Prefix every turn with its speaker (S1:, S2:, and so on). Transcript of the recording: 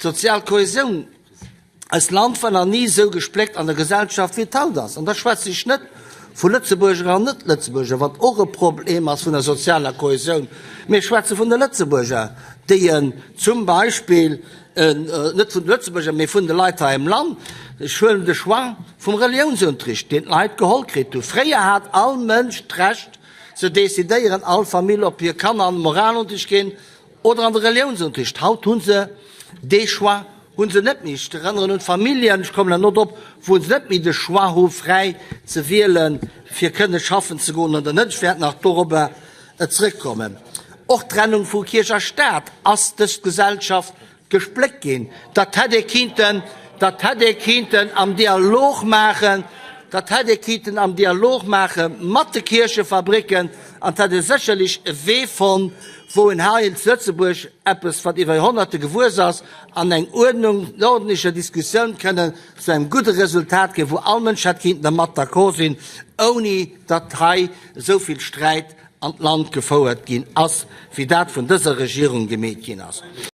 S1: D'sozial Kohäsioun, Eist Land war nach ni esou gespléckt an der Gesellschaft, wéi et haut ass. An da schwätze ech net vu Lëtzebuerger an Net-Lëtzebuerger, wat och e Problem ass vun der sozialer Kohäsioun, mee ech schwätze vun de Lëtzebuerger, déi en zum Beispill, net vun de Lëtzebuerger, mee vun de Leit hei am Land, ech huelen de Choix vum Reliounsunterricht, deen d'Leit geholl kritt hu. Fréier hat all Mënsch d'Recht ze decidéieren, all Famill, ob hir Kanner an de Moralunterricht ginn oder an de Reliounsunterricht. Haut hu se dee Choix Hu se net méi. Ech erënneren un d'Familljen, ech kommen herno drop, wou se net méi de Choix hu fräi ze wielen, fir kënne schaffen ze goen oder net. Ech wäert nach dorobber zrëckkommen. Och d'Trennung vu Kierch a Staat ass dës Gesellschaft gespléckt ginn. Dat hätt ee kinnten, dat hätt ee kinnten am Dialog maachen, dat hätt ee kinnten am Dialog maache mat de Kierchefabricken an et hätt ee sécherlech e Wee fonnt, wou een hei zu Lëtzebuerg eppes, wat iwwer Joerhonnerte gewuess ass, an eng Uerdnung, ordentlecher Diskussioun kënnen zu engem gudde Resultat ginn, wou all Mënsch hätt kinnten dermat d'accord sinn, ouni datt hei esou vill Sträit an d'Land gefouert ginn ass, wéi dat vun dëser Regierung gemeet ginn ass.